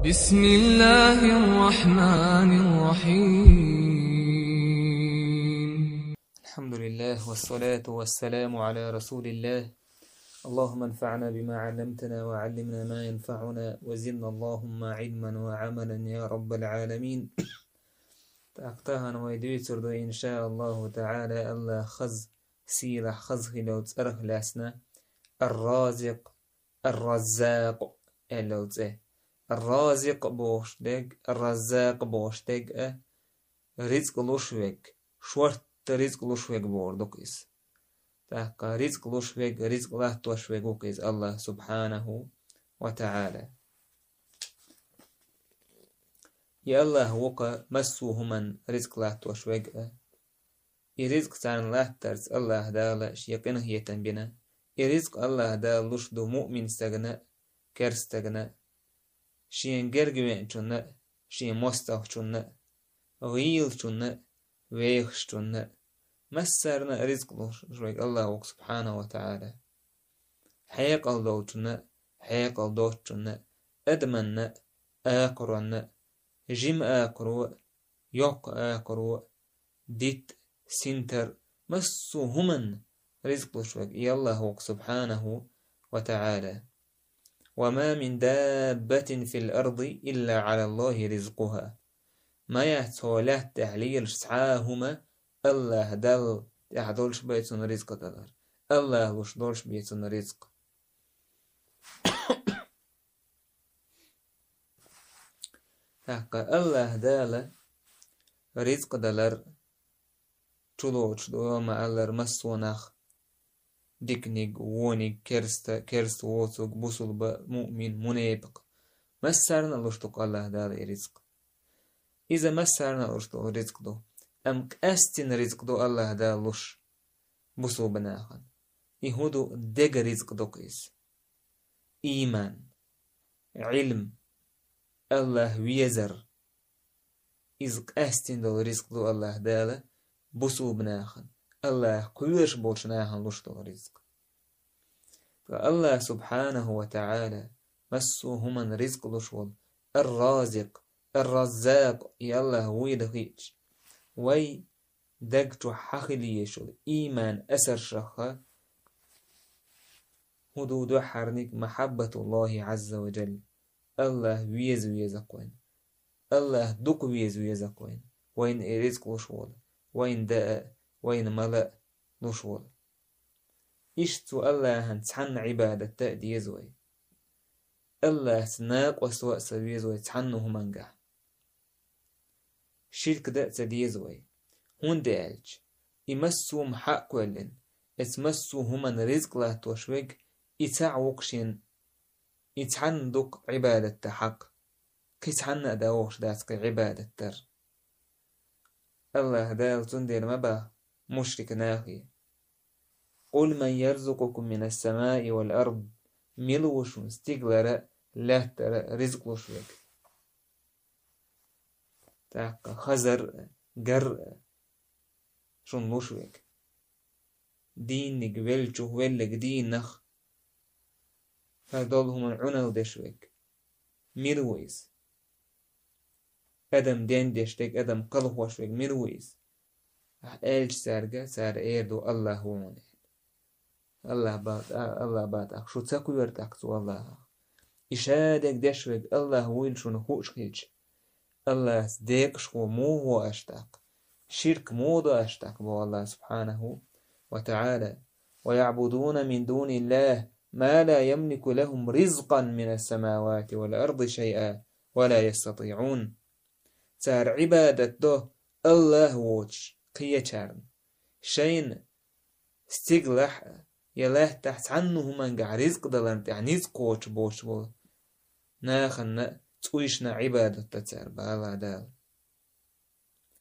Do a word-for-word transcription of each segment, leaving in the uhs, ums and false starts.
بسم الله الرحمن الرحيم. الحمد لله والصلاة والسلام على رسول الله. اللهم انفعنا بما علمتنا وعلمنا ما ينفعنا وزدنا اللهم علما وعملا يا رب العالمين. ТӀаккха тахан вай дуьйцур ду, иншааллаху таӀала, Аллах хаза сийлахь, хаза хилла цӀерах лаьцна, Ар-Разикъ, Ар-Раззакъ аьлла цӀе. Ар-Разикъ бохуш дерг, Ар-Раззакъ бохуш дерг а, рицкъ луш верг, шортта рицкъ луш верг бохур ду-кх иза. ТӀаккха рицкъ луш верг, рицкъ латтош верг ву-кх иза Аллах субхьанаху ва таӀала. И Аллах ву-кх массо а хӀуманна рицкъ латтош верг а. И ризкъ царна латтарца Аллаха Дала шен къинхетам бина. И ризкъ Аллаха Дала луш ду муъмин стагана, керста стагана, шен герга веанчунна, шен мостагӀчунна, гӀийлачунна, вехашчунна. Массарна а ризкъ луш верг Аллах ву-кх субхьанаху ва таӀала. Хьекъал долчунна, хьекъал доцучунна, адаманна, акхаронна, жима акхаро, йоккха акхаро, дитт, синтар, массо а хӀуманна ризкъ луш верг и Аллах ву-кх субхьанаху ва таӀала. وما من دابة في الأرض إلا على الله رزقها. Ма яц хӀокху лаьтта тӀехь лелаш цхьа а хӀума Аллаха Далла тӀехь долуш бен цунна ризкъ далар. Аллаха луш долуш бен цунна ризкъ. ТӀаккха Аллаха Дала ризкъ далар, чулоцуш ду ма-аллара массо а нах, диканиг, вониг, керста, керста воцург, бусулба, муъмин, мунепакъ. Массарна а луш ду-кх Аллаха Дала и ризкъ. Иза массарна а луш долу ризкъ ду. Амма къаьстина ризкъ ду Аллаха Дала луш бусулба нахана. И хӀун ду? Дега ризкъ ду-кх иза. Ийман, Ӏилм, Аллах везар. Иза къаьстина долу ризкъ ду Аллаха Дала бусулба нахана, Аллах кхоьруш болчу нахана луш долу ризкъ. Ткъа Аллах субхьанаху ва таӀала массо а хӀуманна ризкъ луш волу Ар-Разикъ, Ар-Раззакъ и Аллах вуйла хиъча, вай даг чохь хьан хила езаш йолу ийман асаршаха хӀун ду дуьххьарниг? Махьаббатуллахи Ӏазза ва Джалла. Аллах веза веза-кх вайна. Аллах дукха веза веза-кх вайна. Вайна и ризкъ луш волу, вайна даа, вайна мала луш волу. Иштта цу Аллахьан цхьанна Ӏибадат дан а деза вай. Аллахьца накъост ван а ца веза вай цхьанна хӀумангахь. Ширк дан а ца деза вай. ХӀунда аьлча и массо а хӀума хьакъ кхоьллина, эцу массо а хӀуманна ризкъ латтош верг и цхьаъ ву-кх шен, и цхьанна ду-кх Ӏибадат дан хьакъ. Кхин цхьанна а дан вогӀуш дац кхин Ӏибадат дар. Аллаха Дала цундела ма боху мушрик нахе: «Къул ман ярзукъукум минас-самаи вал-ард». Мила ву шуна стигалара а, лаьттара а ризкъ луш верг? ТӀаккха хазар а, гар а шуна луш верг? Дийниг веллачух веллиг дийнах хӀара долу хӀуманна Ӏуналла деш верг мила ву иза? Адам ден деш дерг, адам кхалхош верг мила ву иза? Ахьа аьлча цаьрга, цара эр ду: «Аллах ву хьуна», — аьлла. Аллах бах-, Аллах бах тӀаккха, шу ца кхоьру тӀаккха цу Аллахах? И ша дерг деш верг Аллах вуйла шуна хууш хилча, Аллахца декъашхо муха ву аша тӀаккха? Ширк муха ду аша тӀаккха, боху Аллах субхьанаху ва таӀала: «Ва яӀбудуна мин дуниллахи ма ла ямлику лахум ризкъан минас-самавати вал-арди шайъа ва ла ястатиӀун». Цара Ӏибадат до Аллах воцуш кхечарна, шайна стигалахь а, я лаьттахь цхьанна хӀумангахь ризкъ даларна тӀехь ницкъ кхочуш боцуш болу нахана а, цӀуйшна а Ӏибадат до цара, боху Аллах Дала.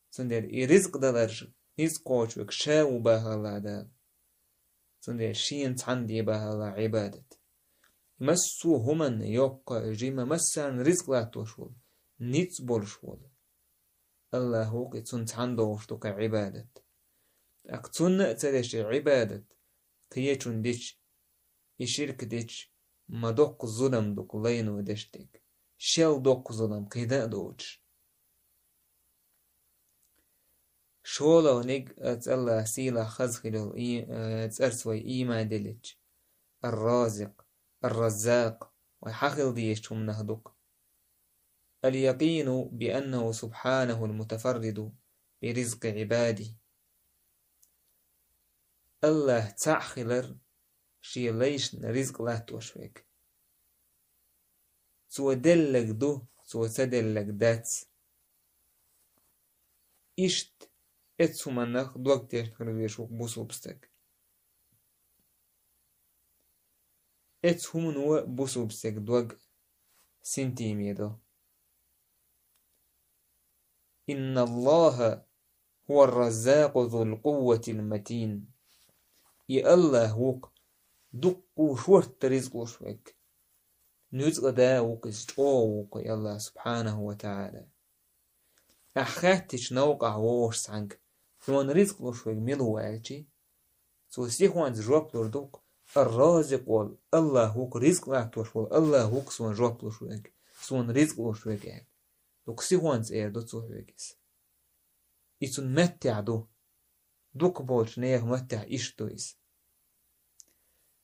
Цундела и ризкъ даларш, ницкъ кхочуш верг ша ву, боху Аллах Дала. Цундела шена цхьанна де, боху Аллах, Ӏибадат. Массо а хӀуманна, йоккха а, жима а, массарна ризкъ латтош волу, ницкъ болуш волу Аллах ву-кх и, цунна цхьанна догӀуш ду-кх и Ӏибадат. ТӀаккха цунна а ца деш и Ӏибадат, кхечунна дича, и ширк дича, ма доккха зулам ду-кх лайно деш дерг. шел доккха зулам кхида а доцуш. ШолгӀаниг, э, цӀа Аллахь сийлахь хаза хилла и-, э, цӀарца вай ийман делча, ар-Разикъ, ар-Раззакъ, вай хьан хила дезачу хӀуманах ду-кх. اليقين بأنه سبحانه المتفرد برزق عباده. Аллахь цхьаъ хилар шен лайшна ризкъ латтош верг. Цо деллаг ду, цо ца деллаг дац. Иштта эцу хӀуманах дог тешна хила везаш ву-кх бусулба стаг. Эцу хӀумано а бусулба стеган дог синтеме до. إن الله هو الرزاق ذو القوة المتين. И Аллахь ву-кх дуккха шортта ризкъ луш верг. Нуьцкъа да а ву-кх иза, чӀогӀа ву-кх и Аллахь субхьанаху ва таӀала. Ахь хаьттича новкъахь вогӀуш цхьаьнга: «Хьуна ризкъ луш верг мила ву?» аьлчи, цо сихонца жоп лур ду-кх: «Ар-Разикъ волу Аллахь ву-кх, ризкъ латтош волу Аллахь ву-кх суна жоп луш верг, суна ризкъ луш верг», – аьлла. Дукха сихонца эр ду цо хьоьга иза. И цунна меттехь ду. Дукха болчу нехан маттехь иштта ду иза.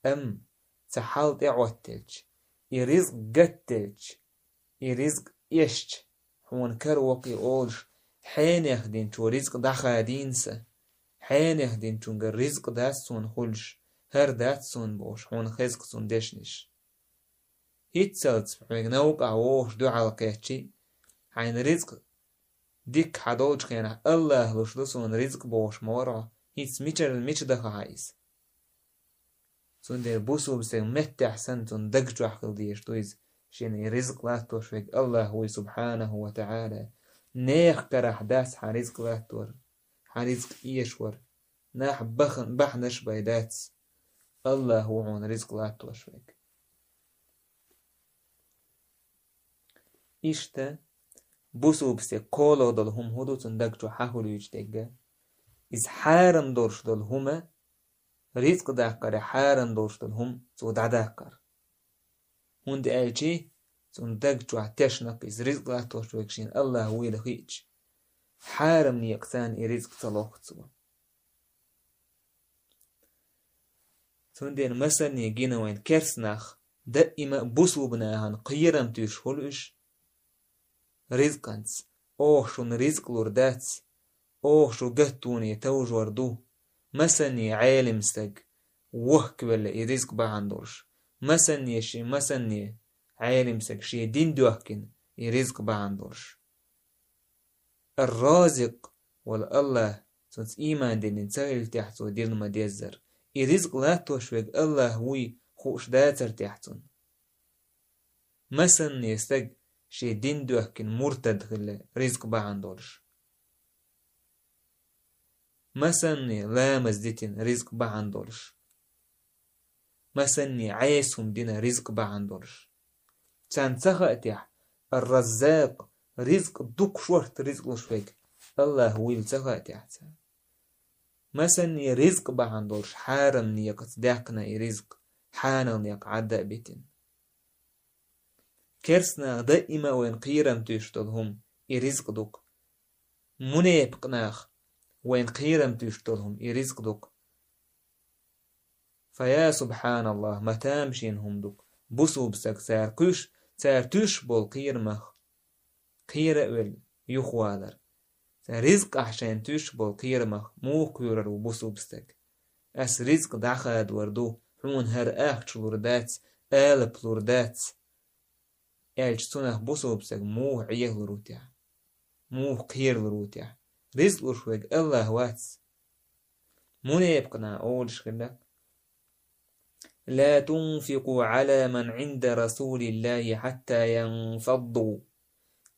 Амма цхьа хьал тӀеӀоттаелча, и ризкъ гатделча, и ризкъ эшча, хьуна кара воккхий олуш, хьенех динчо ризкъ дӀахадийна сан, хьенех динчуьнгара ризкъ дац суна хуьлуш, хӀара дац суна бохуш, хьуна хеза-кх цунна дешнаш. ХӀинццалц хьоьга новкъахь вогӀуш дуьхьал кхетчи, хьайна ризкъ дикка хьан долчу хенахь Аллахь луш ду суна ризкъ бохуш ма вара хьо, хӀинца мичара, мича даха хьан иза? Цундела бусулба стеган меттехь санна цунна даг чохь хила дезаш ду иза, шена и ризкъ латтош верг Аллахь вуй субхьанаху ва таӀала. Нехан карахь дац хьан ризкъ латтор, хьан ризкъ эшор, нах бахан-, бахьанаш бен дац. Аллахь ву хьуна ризкъ латтош верг. Иштта, бусулба стеган кхоалгӀа долу хӀума хӀун ду цунна даг чу хьахулуьйтуш дегга? Иза хьарам долуш долу хӀума, ризкъ даккхаре хьарам долуш долу хӀума цо дӀадаккхар. ХӀунда аьлча цунна даг чохь тешнакх иза ризкъ латтош верг шена Аллахь вуйла хиъча, хьарам некъаца и ризкъ ца лоху цо. Цундела масанне гина вайн керс нах, даима а бусулба нахана кхерам туьйсуш хуьлу уьш. Ризкъанца: «Оха шуна ризкъ лур дац, оха шу гаттоне товжор ду». Масанне Ӏелим стаг вохкавелла и ризкъ бахьана долуш, масанне ши-, масанне Ӏелим стаг шен дин доьхкина и ризкъ бахьана долуш. Ар-Разикъ волу Аллахь, цунца ийман диллина ца хилча цо дилла ма-деззара. И ризкъ латтош верг Аллахь вуй хууш дацара техь цунна. Масанне стаг шен дин доьхкина муртад хилла ризкъ бахьана долуш. Масанне ламаз дитина ризкъ бахьана долуш. Масанне Ӏеса хӀума дина ризкъ бахьана долуш. Царна ца хаьа техь, Ар-Раззакъ, ризкъ дукха шортта ризкъ луш верг Аллахь вуйла ца хаьа техь царна. Масанне ризкъ бахьана долуш хьарам некъаца даьккхина и ризкъ, хьанал некъа Ӏадда а битина. Керс нах даима а вайн кхерам туьйсуш долу хӀума и ризкъ ду-кх. Мунепакъ нах вайн кхерам туьйсуш долу хӀума и ризкъ ду-кх. Фа я субхьаналлахь, ма тамашийна хӀума ду-кх. Бусулба стаг цара кхуьйсуш, цара туьйсуш болу кхерамах кхера а велла, юхавалар. Цара ризкъахь шайна туьйсуш болу кхерамах муха кхоьрур ву бусулба стаг? Ас ризкъ дӀахадор ду, хьуна хӀара ахча лур дац, алап лур дац. Аьлча цунах бусулба стаг муха Ӏехалур ву техь? Муха кхералур ву техь? Ризкъ луш верг Аллахь вац. Мунепакъ нах олуш хилла: «Ла тунфикъу Ӏала ман Ӏинда Расулиллахи хьатта янфадду».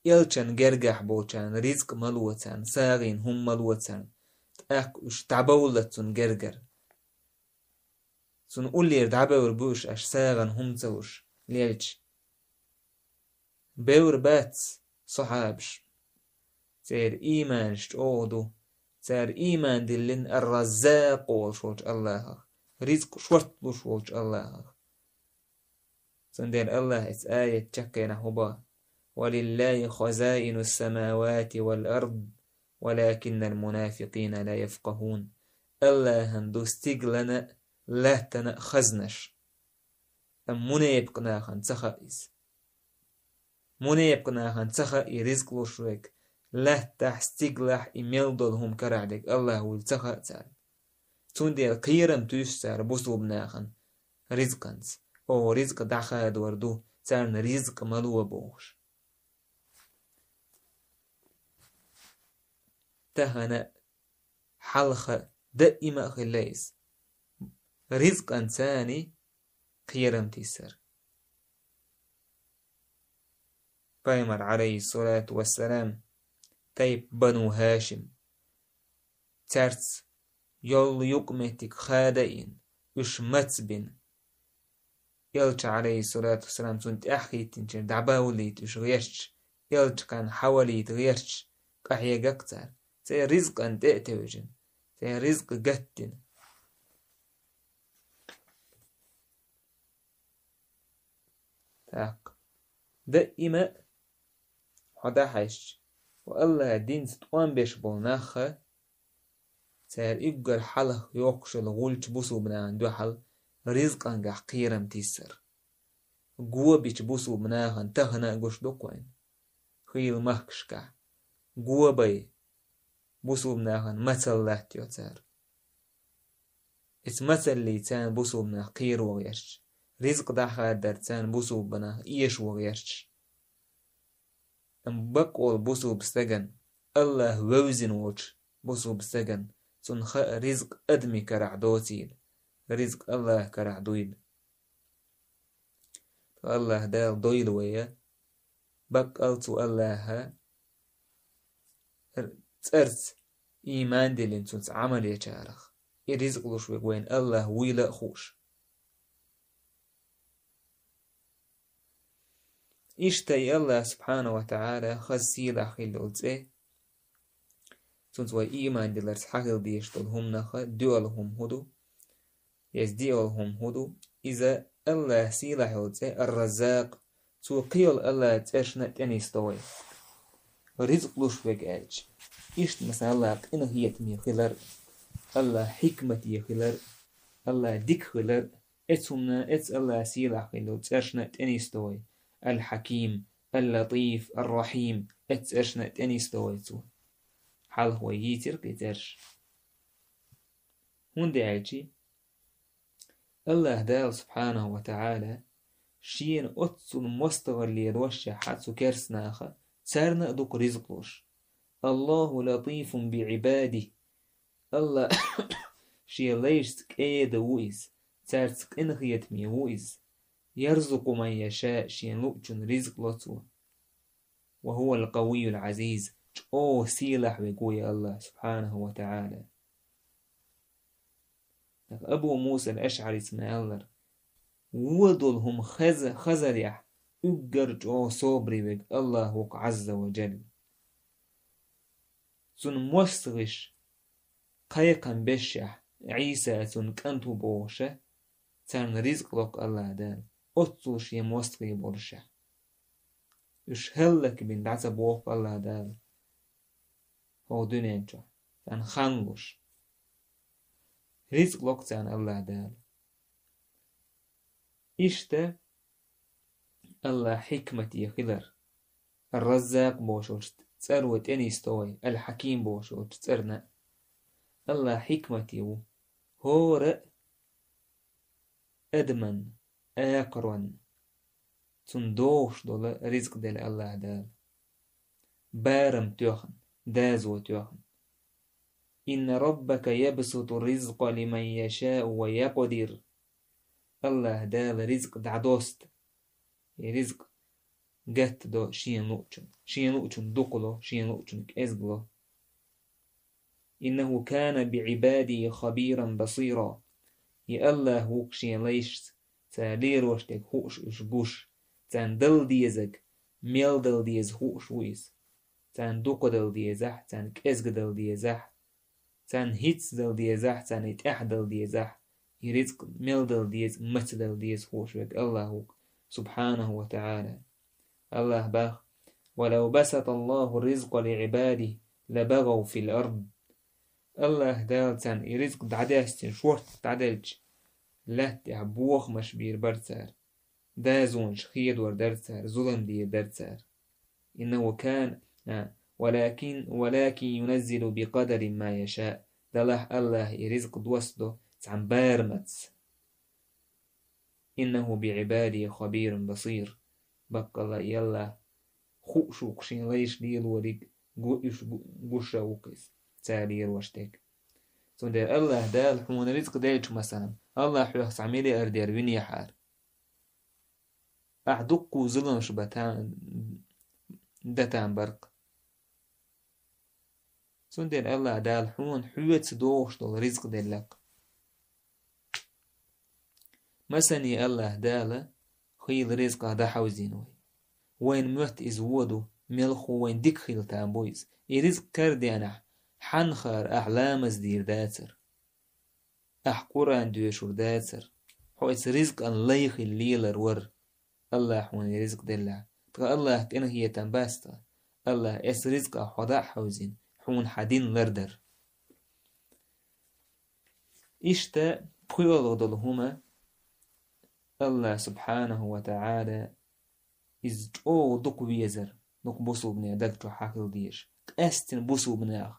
Элчан гергахь болчарна ризкъ ма ло царна, сагӀина хӀума ма ло царна, тӀаккха уьш дӀабовллалц цунна гергара. Цунна уллера дӀабевр бу уьш, аша сагӀина хӀума ца луш, лелча. Бевр бац сахьабаш. Церан ийманаш чӀогӀа ду. Цара ийман диллина Ар-Раззакъ волуш волчу Аллахах, ризкъ шортта луш волчу Аллахах. Цундела Аллахь эцу аят чаккхенахь хӀун боху: ولله خزائن السماوات والأرض ولكن المنافقين لا يفقهون. АллахӀан ду стиглана а, лаьттана а хазнаш. Амма мунепкъ нахана ца хаьа иза. Мунепкъ нахана ца хаьа и ризкъ луш верг, лаьттахь, стиглахь, и мел долу хӀума карахь дерг АллахӀ вуйла ца хаьа царна. Цундела кхерам туьйсу цара бусулба нахана ризкъанца. Оха ризкъ дӀахадор ду, царна ризкъ ма ло бохуш. Тахана а, хьалха а, даима а хилла иза. Ризкъанцани кхерам тиссар. Пайхамар, Ӏалайхиссалату вассалам, тайпа Бану ХӀашим, цаьрца йолу юкъаметтиг хадийна, уьш мацбина. Элча, Ӏалайхиссалату вассалам, цунна тӀаьхьахӀиттинчуьра дӀабовлийта уьш гӀерташ, Элча кхана хьавалийта гӀерташ, къахьега-кх цара. Церан ризкъана тӀе а тевжина, церан ризкъ гатдина. ТӀаккха даима а хьо дӀахьаьжча, хӀокху АллахӀан динца тӀом беш болу нах а, цара уггар хьалха йоккхуш йолу гӀулч бусулба нахана дуьхьал ризкъангахь кхерам тиссар. Го бича бусулба нахана тахана а гуш ду-кх вайна. Хийла махкашкахь го бай, бусулба нахана мацалла латтайо цара. Эцу мацаллица царна бусулба нах кхеро гӀерташ, ризкъ дӀахадарца царна бусулба нах эшо гӀерташ. Амма бакъволу бусулба стагана, АллахӀ вевзина волчу бусулба стагана, цунна хаьа ризкъ адамийн карахь доцийла, ризкъ АллахӀан карахь дуйла. АллахӀ Дала дойла вай, баккъал а цу АллахӀан цӀарца, ийман диллина цуьнца Ӏамал ечарах, и ризкъ луш верг вайна АллахӀ вуйла а хууш. Иштта и АллахӀ, субхьанаху ва тагӀала, хаза сийлахь хилла йолу цӀе, цуьнца вай ийман дилларца хьахила дезаш долу хӀуманах доьалгӀа хӀума хӀун ду? Иза доьалгӀа хӀума хӀун ду? Иза АллахӀан сийлахь йолу цӀе Ар-Раззакъ, цо кхин йолу АллахӀан цӀершна а тӀенисдо вай. Ризкъ луш верг аьлча, иштта, масала, АллахӀ къинхетаме хилар, АллахӀ хьикмате хилар, АллахӀ дика хилар, эцу хӀуманна, эцу АллахӀан сийлахь хилла йолу цӀершна а тӀенисдо вай. Ал-Хьаким, Ал-Латиф, Ар-Рахьим, эцу цӀершна а тӀенисдо вай цо. Хьалха вай йийцира-кх и цӀерш. ХӀунда аьлча АллахӀ Дала, субхьанаху ва тагӀала, Шена оццул мостагӀалла лелош а цу керстанаха, царна а ду-кх ризкъ луш. Аллаху латифун би Ӏибадихи. АллахӀ Шен лайшца кӀеда ву Иза, цаьрца къинхетаме ву Иза. Ярзукъу ман яшаъ, Шена луъучунна ризкъ ло Цо. Ва хӀувал къавийюл Ӏазиз, чӀогӀа сийлахь верг ву и АллахӀ, субхьанаху ва тагӀала. Абу Муса ал-АшӀарис ма-аллара: вон долу хӀума хаза-, хазарехь уггар чӀогӀа собаре верг АллахӀ ву-кх, Ӏазза ва жалла. Цунна мостагӀаш кхайкхам бешшехь, Ӏийса Цунна кӀант ву бохуша, царна ризкъ ло-кх АллахӀ Дала, оццул Шен мостагӀий болушехь. Уьш хӀаллакбина дӀа ца боху АллахӀ Дала хӀокху дуьнен чохь, царна хан луш. Ризкъ ло-кх царна АллахӀ Дала. Иштта АллахӀ хьикмате хилар, Ар-Раззакъ бохучу цӀаро тӀенисдо вай, Ал-Хьаким бохучу цӀарна а. АллахӀ хьикмате ву. ХӀора а адаман, акхаронна, цунна догӀуш долу ризкъ делла АллахӀ Дала. Барам тоьхна, дазо тоьхна. Инна раббака ябсуту ризкъа лиман яшаъу ва якъдир. АллахӀ Дала ризкъ дӀадоста. И ризкъ гатдо Шен луъучунна. Шен луъучунна дукха ло, Шен луъучунна кӀезга ло. Иннаху кана би Ӏибадихи хабиран басира. И АллахӀ ву-кх Шен лайшца, цара лелош дерг хууш, уьш гуш, царна дала дезарг мел дала деза хууш ву Иза. Царна дукха дала дезахь, царна кӀезга дала дезахь, царна хӀинцца дала дезахь, царна и тӀаьхьа дала дезахь, и ризкъ мел дала деза, маца дала деза хууш верг АллахӀ ву-кх, субхьанаху ва тагӀала. АллахӀа боху: ولو بسط الله الرزق لعباده لبغوا في الأرض. АллахӀ Дала царна и ризкъ дӀадаьстина шортта дӀаделча, лаьтта тӀехь бохамаш бийр бара цара, дазонаш хедор дара цара, зулам дийр дара цара. إنه كان، а, ولكن، ولكن ينزل بقدر ما يشاء. Делахь АллахӀа и ризкъ доссадо цхьана барамца. إنه بعباده خبير بصير. Баккъалла а АллахӀ хууш ву-кх шен лайш лелориг, гу-, уьш гу-, гуш а ву-кх иза, цара лелош дерг. Цундела АллахӀ Дала хьуна ризкъ делча, масала, АллахӀ хьох цхьа миллиардер винехьара, ахь дуккха а зуламаш бан та-, дан там бар-кх. Цундела АллахӀ Дала хьуна хьоьца догӀуш долу ризкъ делла-кх. Масане АллахӀ Дала хийла ризкъах дӀахьовзийна вай. Вайна моьтту иза вон ду, мелхо вайна дика хила там бу иза. И ризкъ карадеанахь, хьанхара ахь ламаз дийр дацара. Ахь Къуръан доьшур дацара. Хьо эцу ризкъан лай хила лелар вара. АллахӀа хьуна и ризкъ деллехь, тхан АллахӀа къинхетам бац тхан. АллахӀа эцу ризкъах хьо дӀа а хьовзийна, хьуна хьан дин лардар. Иштта пхоьалгӀа долу хӀума, АллахӀ субхьанаху ва таӀала иза чӀогӀа дукха везар, дукха бусулбане даг чохь хьан хила дезаш, къаьстина бусулбанех,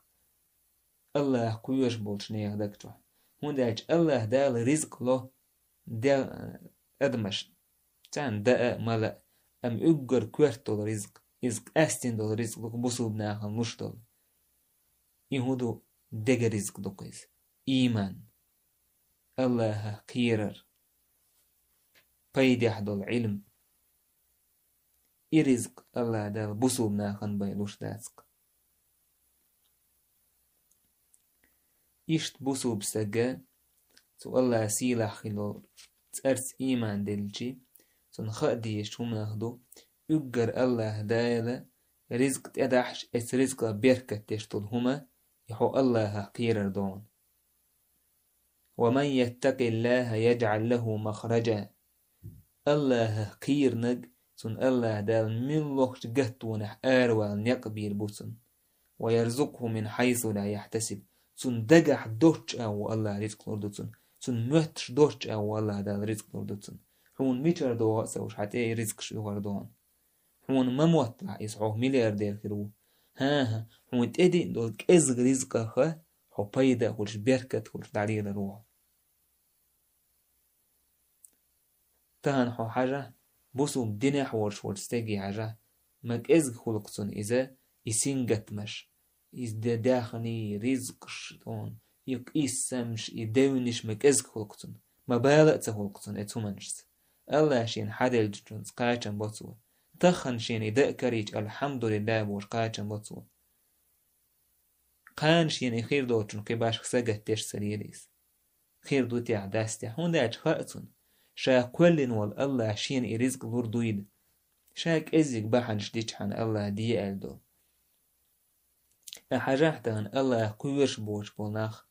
АллахӀах кхоьруш болчу нехан даг чохь. ХӀунда аьлча АллахӀ Дала ризкъ ло де-, адамашна, царна даа а, мала а, амма уггар коьрта долу ризкъ, иза къаьстина долу ризкъ ду-кх бусулба нахана луш долу. И хӀун ду? Дега ризкъ ду-кх иза. Ийман, АллахӀах кхерар, пайдехь долу Ӏилм. И ризкъ АллахӀ Дала бусулба нахана бен луш дац-кх. Иштта бусулба стага цу АллахӀ сийлахь хилла цӀарца ийман делчи, цунна хаа дезачу хӀуманах ду, уггар АллахӀ Дала ризкъ тӀедахьаш, эцу ризкъах беркат деш долу хӀума, и хьо АллахӀах кхерар ду хьуна. ومن يتق الله يجعل له مخرجا. АллахӀах кхийрнаг, цунна АллахӀ Дала муьлххачу гаттонехь аравала некъ бийр бу цунна. ويرزقه من حيث لا يحتسب. Цунна дагахь доцчу агӀор АллахӀ ризкъ лур ду цунна. Цунна моьттуш доцчу агӀор АллахӀ Дала ризкъ лур ду цунна. Хьуна мичара догӀу а ца хууш, хьан тӀе и ризкъаш оьхур ду хьуна. Хьуна ма моттахь иза, хьо миллиардер хир ву. ХӀан-хӀа, хьуна тӀедиъна долу кӀеззиг ризкъах хьо пайда а хуьлуш, беркат а хуьлуш дӀалелар ву хьо. Тахана хьо хьажахь, бусулба динехь волуш волчу стеге хьажахь, ма кӀезиг хуьлу-кх цунна иза, и сингаттамаш, иза де даьхний, ризкъаш, и къийсамаш, и девнаш ма кӀезиг хуьлу-кх цунна, ма бала а ца хуьлу-кх цунна эцу хӀуманашца. АллахӀа шена хьан деллачунца кхачам бо цо. Тахана шена и дан а карийча, алхьамдулиллахӀ бохуш кхачам бо цо. Кхана шена и хир долчун кхин башха сагатдеш ца лела иза. Хир ду техь, дац техь, хӀунда аьлча хаьа цунна, ша кхоьллина волу АллахӀа шена и ризкъ лур дуйла. Ша кӀеззиг бахьанаш дичхьана АллахӀа де аьлла долу. Ткъа хьажахь тахана АллахӀах кхоьруш боцуш болу нах,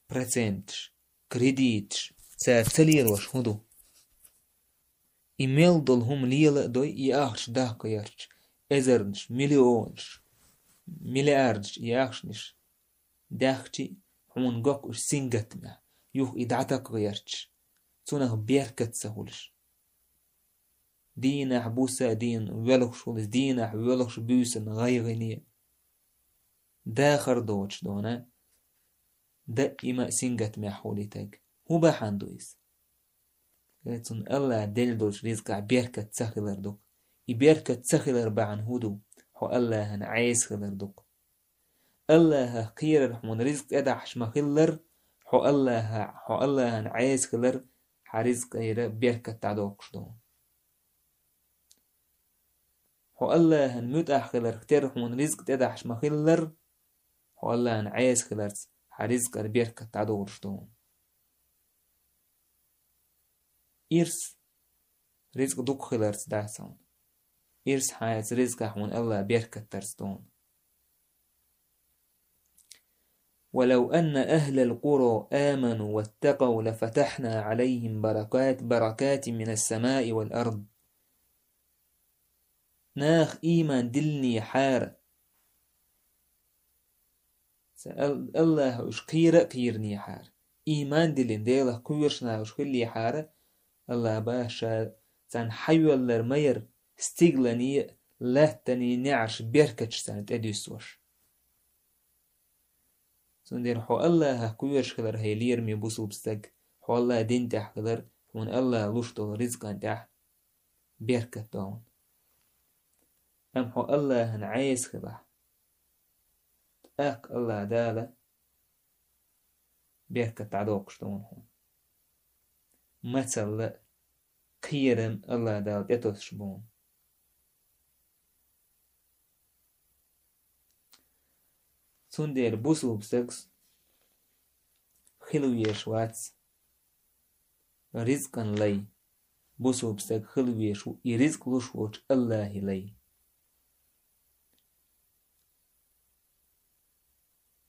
проценташ, кредиташ, цара ца лелош хӀун ду? И мел долу хӀума лела а дой, и ахча дахка ярташ, эзарнаш, миллионаш, миллиардаш и ахчанаш даьхчи, хьуна гоккхуш сингаттамехь, юха и дӀатакха ярташ, цунах беркат ца хуьлуш. Дийнахь буса а дийна воьлхуш хуьлу иза, дийнахь воьлхуш буьйсанна гӀайгӀане. Дахар доцуш дона, даима а сингаттамехь хуьлу и стаг. ХӀун бахьана ду иза? Цунна АллахӀа делла долчу ризкъахь беркат ца хилар ду-кх. И беркат ца хилар бахьана хӀун ду? Хьо АллахӀан Ӏеса хилар ду-кх. АллахӀах кхерар хьуна ризкъ тӀедахьаш ма-хиллара, хьо АллахӀа-, хьо АллахӀан Ӏеса хилар, хьан ризкъера беркат дӀадоккхуш ду. Хьо АллахӀан муьтӀахь хиларх тера хьуна ризкъ тӀедахьаш ма-хиллара, хьо АллахӀан Ӏеса хиларца хьан ризкъера беркат дӀадолуш ду. Ирс ризкъ дукха хиларца дац хьуна. Ирс хьайца ризкъахь хьуна АллахӀа беркат дарца ду хьуна. ولو أن أهل القرى آمنوا واتقوا لفتحنا عليهم بركات، بركات من السماء والأرض. наха ийман диллинехьара, цу Ал-, Аллахьа уьш кхера а кхийринехьара, ийман диллина Делах кхоьруш наха уьш хиллехьара, Аллахьа боху ша царна хьайоьллар ма яра стигаланийн а, латтанийн а неӀарш беркаташ царна тӀедуьссош. Цундела хьо Аллахьах кхоьруш хилар, хӀай лераме бусулба стаг, хьо Аллахьан дин тӀехь хилар, хьуна Аллахьа луш долу ризкъан тӀехь беркат до хьуна. Амма хьо Аллахьан Ӏеса хилахь, тӀаккха Аллахьа Дала беркат дӀадоккхуш ду хьуна. Мацалла а, кхерам а Аллахьа Дала тӀетосуш бу хьуна. Цундела бусулба стагас хила везаш вац ризкъан лай. Бусулба стаг хила везаш ву и ризкъ луш волчу Аллахьан лай.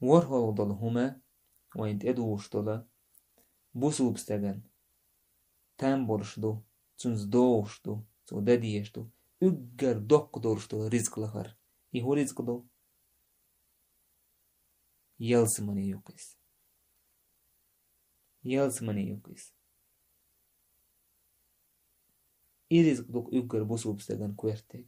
ВорхӀалгӀа долу хӀума вайна тӀедугӀуш долу бусулба стагана там болуш ду, цуьнца догӀуш ду, цо дан дезаш ду, уггар доккха долуш долу ризкъ лахара. И хӀун ризкъ ду? Ялсамане ю-кх иза. Ялсамане ю-кх иза. И ризкъ ду-кх уггар бусулба стагана коьртаг.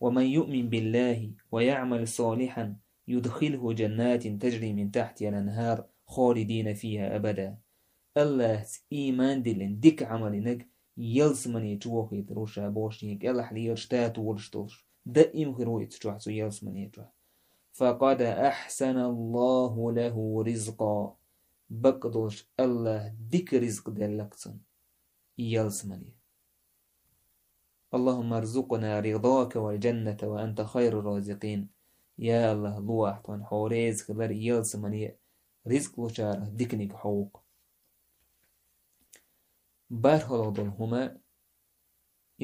«ومن يؤمن بالله ويعمل صالحا يدخله جنات تجري من تحتها الأنهار خالدين فيها أبدا». Аллахьца ийман диллина, дика Ӏамал йинарг ялсамане чу вохуьйтур ву ша бохуш, шен кӀелхьара лелаш, тата волуш долуш, даим хир ву иза цу чохь, цу ялсамане чохь. «فقد أحسن الله له رزقا». Бакъдолуш Аллахьа дика ризкъ делла-кх цунна. И ялсамане. «اللهم ارزقنا رضاك والجنة وأنت خير الرازقين». Я Аллахь, лур ахь тхуна хьо реза хилар, ялсамане, ризкъ лучарах диканиг хьо ву-кх. БархӀалгӀа долу хӀума,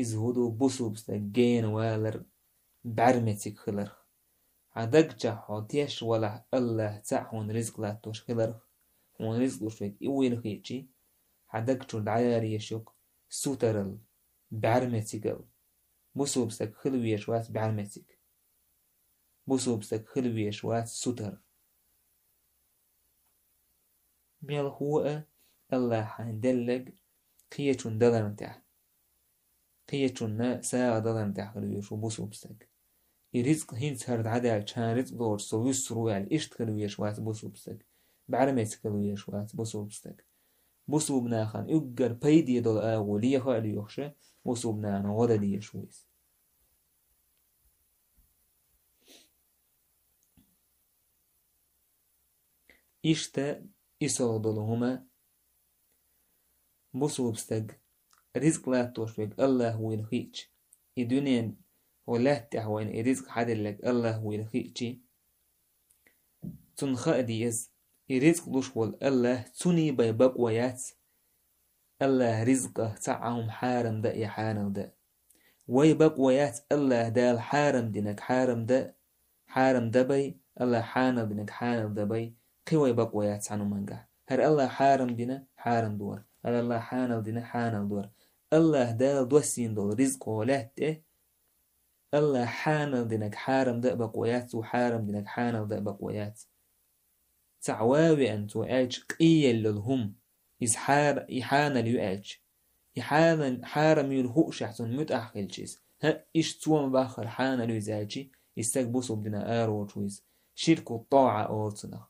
иза хӀун ду, бусулба стаг гена валар, бӀаьрмециг хиларх. Хьан даг чохь хьо теш валахь, Аллахь цхьаъ хьуна ризкъ латтош хиларх, хьуна ризкъ луш верг и вуйла хиъчи, хьан даг чуьра дӀаяла еш ю-кх сутаралла, бӀаьрмецигал. Бусулба стаг хила везаш вац бӀаьрмециг. Бусулба стаг хила везаш вац сутара. Мелхо а Аллахьа хьайна делларг кхечунна даларна тӀехь, кхечунна сагӀа даларна тӀехь хила везаш ву бусулба стаг. И ризкъ хӀинца хӀара дӀадаьлча, хӀара ризкъ доцуш со вуьсур ву аьлла, иштта хила везаш вац бусулба стаг. БӀаьрмециг хила везаш вац бусулба стаг. Бусулба нахана уггар пайде долу агӀо леха а лоьхуш, бусулба нахана гӀо дан дезаш ву иза. Иштта, исалгӀа долу хӀума, бусулба стаг ризкъ латтош верг Аллахь вуйла хиъча, и дуьнен, хӀокху лаьтта тӀехь вайна и ризкъ хьаделларг Аллахь вуйла хиъчи, цунна хаа деза, и ризкъ луш волу Аллахь, цуьнан бен бакъо яц Аллахь ризкъах цхьа а хӀума хьарам дан я хьанал дан. Вай бакъо яц Аллахь Дала хьарам динарг хьарам дан, хьарам дан бен, Аллахь хьанал динарг хьанал дан бен, кхин вай бакъо яц цхьана хӀумангахь. ХӀара Аллахь хьарам дина, хьарам ду хӀара. ХӀара Аллахь хьанал дина, хьанал ду хӀара. Аллахь Дала доссийна долу ризкъ хӀокху лаьтта тӀе, Аллахь хьанал динарг хьарам дан а бакъо яц, цо хьарам динарг хьанал дан а бакъо яц. Цхьаъ ван веана, цо аьлча къийлалла хӀума, иза хьара-, и хьанал ю аьлча, и хьанал, хьарам юйла хуъушехь цунна муьтӀахь хилча иза, хӀаъ, иштта цо ма баххара хьанал ю иза аьлчи, и стаг бусулба динах ара воцуш ву иза. Ширку тӀаӀа олу цунах.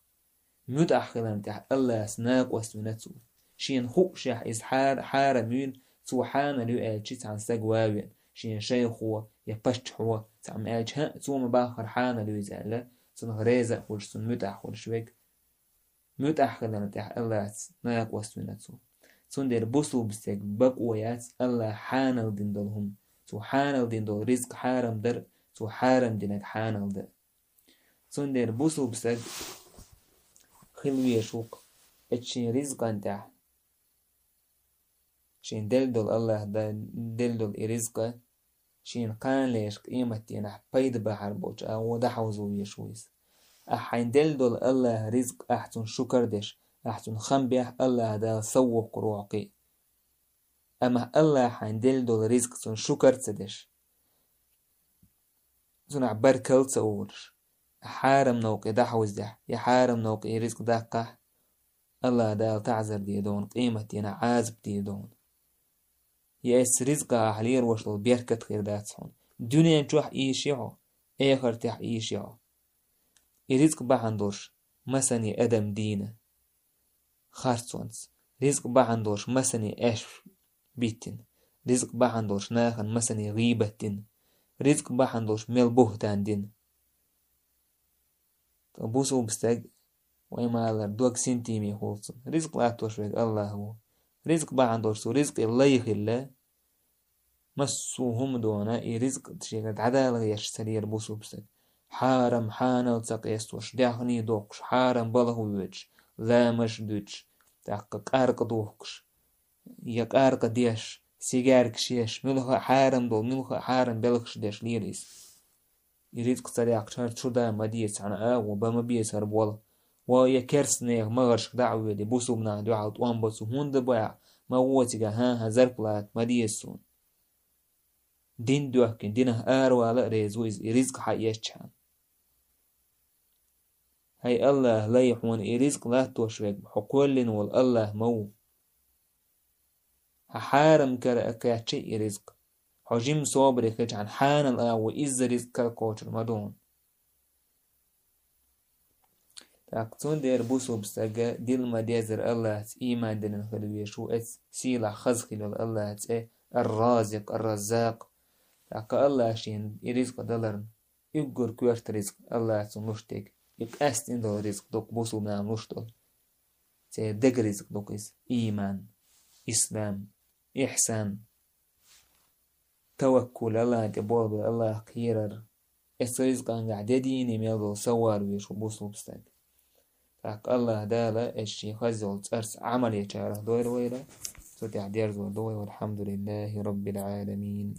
МуьтӀахь хиларна тӀехь Аллахьца накъост вина цо. Шена хуъушехь иза хьар-, хьарам юйла, цо хьанал ю аьлчи цхьана стага ван веана, шен шайхо я паччахьо цхьамма аьлча, хӀаъ, цо ма баххара хьанал ю иза аьлла, цунах реза а хуьлуш, цунна муьтӀахь хуьлуш верг, муьтӀахь хиларна тӀехь Аллахьца накъост вина цо. Цундела бусулба стеган бакъо яц Аллахь хьанал дина долу хӀума, цо хьанал дина долу ризкъ хьарам дар а, цо хьарам динарг хьанал дан а. Цундела бусулба стаг хила везаш ву-кх оцу шен ризкъан тӀехь, шена делла долу Аллахь да-, делла долу и ризкъа, шена кхана леш къематдийнахь пайда бахьар болчу агӀор дӀахьовзо везаш ву иза. Ахь хьайна делла долу Аллахьан ризкъ, ахь цунна шукар деш, ахь цунна хам бехь, Аллахь Дала сов воккхур ву хьо кхин а. Амма Аллахь хьайна делла долу ризкъ цунна шукар ца деш, цунах баркал ца олуш, хьарам новкъе дӀахьовзадехь, я хьарам новкъе ризкъ даккхахь, Аллах Дала таӀзар де дона, къематдийнахь Ӏазап де дона. Я эс ризкъа ахь лерош долу беркат хир дац хьуна. Дуьнен чохь ийши хьо, эхартехь ийши хьо. И ризкъ бахьана долуш масане адам дийна харцонца. Ризкъ бахьана долуш масане аьшпаш биттина. Ризкъ бахьана долуш нахана масане гӀийбат дина. Ризкъ бахьана долуш мел буьхтан дина. Ткъа бусулба стаг, вай ма-аллара, дог синтеме хуьлу цунна. Ризкъ латтош верг Аллах ву. Ризкъ бахьана долуш цо ризкъе лай хилла, массо а хӀума дона, и ризкъ шега дӀадала еш ца лера бусулба стаг. Хьарам, хьанал ца къестош, даьхни доккхуш, хьарам балха воьдуш, ламазаш дуьтуш, тӀаккха къаркъа духкуш, я къаркъа деш, сигаьркаш еш, муьлха а хьарам долу, муьлха а хьарам белхаш деш лела иза. И ризкъ ца даьккхича, хӀара чу да ма деза хьуна агӀо, бан ма беза хӀара болх. Ва я керстанех магӀаршка дӀа а воьдий, бусулба нахана дуьхьал тӀом бо цо, хӀунда бу аьлча, ма гӀо цига, хӀан-хӀа, зарплата ма деза суна. Дин доьхкина, динах аравала а реза ву иза, и ризкъ хьаэцчхьана. ХӀай Аллах, лай хьуна и ризкъ латтош верг, хьо кхоьллина волу Аллах ма ву. Хьан хьарам кара а кхаьччи и ризкъ. Хьо жима собаре хилчхьана хьанал агӀо изза ризкъ кара кхочур ма ду хьуна. ТӀаккха цундела бусулба стага дилла ма-деззара Аллахца ийман диллина хила везаш ву, эцу сийлахь хаза хила йолу Аллах цӀе Ар-Разикъ, Ар-Раззакъ. ТӀаккха Аллах шена и ризкъ даларна, уггар коьрта ризкъ Аллах цунна луш дерг, и къаьсттина долу ризкъ ду-кх бусулба нахана луш долу. Церан дега ризкъ ду-кх иза: ийман, ислам, ихьсан, таваккул, Аллахна тӀе болх бан Аллах кхерар. Эцу ризкъангахь де дийне мел долу сов вала везаш ву бусулба стаг. ТӀаккха Аллах Дала эцу шен хаза йолу цӀарца Ӏамал ечарах дойла вайла. Цу тӀехь дерзор ду вай. Валхьамдулиллахи Раббил Ӏаламин.